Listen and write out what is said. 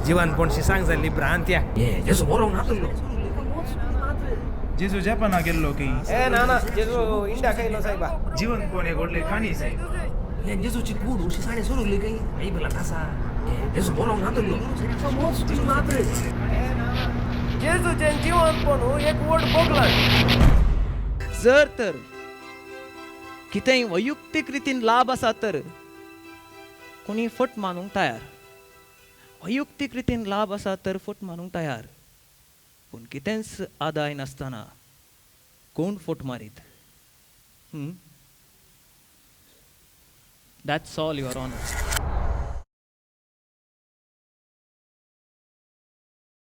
जिवनपणशी सांग जाल्ली भ्रांत या. जेजू बरोवंक नातलो. जेजू जपाना गेल्लो की. ए ना ना, जेजू इंडिया खायलो साहेबा. जिवनपण एक व्हडली खाणी साहेब. हे जेजूची कूड अशी साणें सोरुली खंय. बायबलांत आसा. जेजू बरोवंक नातलो. जेजू नात्र. जेजूचें जिवनपण एक व्हड बोगलां. जर तर कितेंय वैयक्तीक रितीन लाभ आसा तर कोणी फट मानूंक तयार, वैयक्तीक रितीन लाभ आसा तर फट मानूंक तयार, पूण कितेंच आदाय नासतना कोण फट मारीत? That's all, your honour.